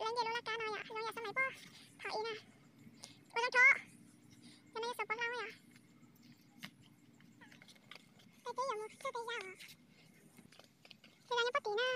Lawv nce lub laj kab no yom, zoo yam xab lais puag thaum ub na. Ua zoo rho, cov no yog xav pov hlau yom. Peb yuav mus txog peb zaj os. Peb zaj nyob puag tid na.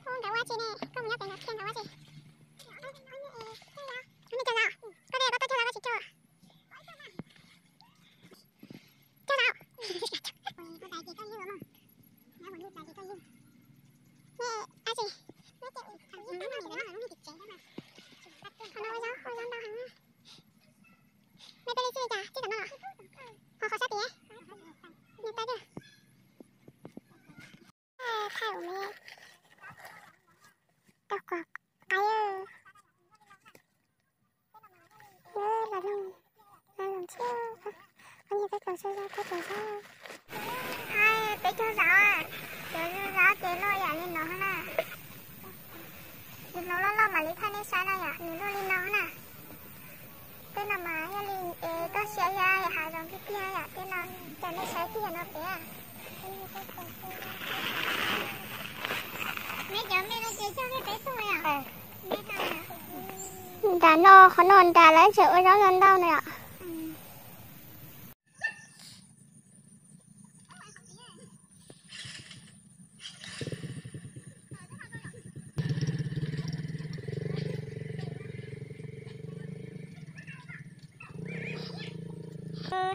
Ub, nkawd ua tsi ne? Koj mus nyob pem nkawd thiab nkawd ua tsi? Ub, nej cog zaum, koj tias koj tuaj cog zaum koj tsis cog. Cog zaum. Nej ua tsi? Qhov no ua zaub, ua zaub ntau heev na. Nej peb li txij li cas txij tom no los? Ho qhov sab tid, nej pab twg? Thaij ua me tau kom qaib. Los loo, los loo thiab. Qhov no peb cog zaub, peb cog zaub. Peb cog zaub, cov zaub ces luaj yam li no na. Nws hloov loj loj mam li thaij nej saib na yom, nws luaj li no na. Tej no mas yog li es toj siab yam hav zoov tiag tiag yom, tej no ces nej saib kiag yam no pem. Nram no qhov no nram lawv tseem ua zaub ntau ntau na yom.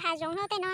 Hav zoov hauv tej no.